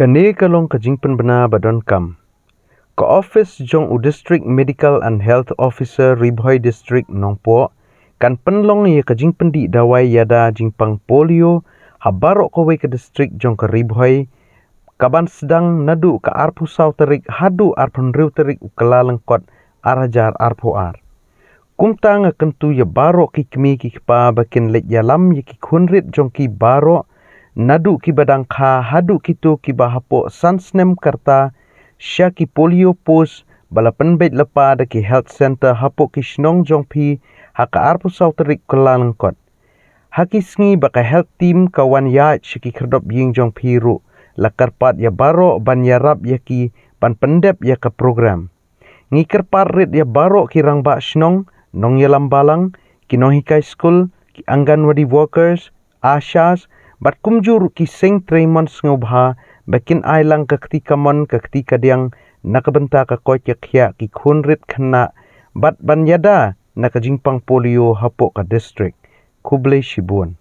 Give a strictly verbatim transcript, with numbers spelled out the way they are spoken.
Kane ka long ka jingpynbna ba donkam. Ka office jong u District Medical and Health Officer Ri Bhoi District Nongpoh kan pynlong ïa ka jingpyndih dawai ïada jingpang polio ha baroh kawei ka district jong ka Ri Bhoi, kaban sdang naduh ka arphew saw tarik haduh arphew hynriew tarik u Kyllalyngkot ar hajar arphew ar. Kumta nga kyntu ïa baroh ki kmie ki kpa ba kin leit ïalam ïa ki khunrit jong ki baroh, naduh kiba dang kha haduh kito kiba hapoh san snem ka rta, sha ki polio post ba la pynbeit lypa da ki health centre hapoh ki shnong jong phi ha ka arphew saw tarik Kyllalyngkot. Ha ki sngi ba ka health team ka wan ïaid sha ki khyrdop ïing jong phi ruh, la kyrpad ïa baroh ban ïarap ïa ki ban pyndep ïa ka program. Ngi kyrpad rit ïa baroh ki rangbah shnong, nongïalam balang, ki nonghikai skul, ki Anganwadi workers, ASHAs, bad kumjuh ruh ki seng trei mon sngewbha ba kin ai lang ka kti kamon ka kti kadiang na ka bynta ka koit ka khiah ki khunrit khynnah bad ban ïada na ka jingpang polio hapoh ka district. Khublei shibun.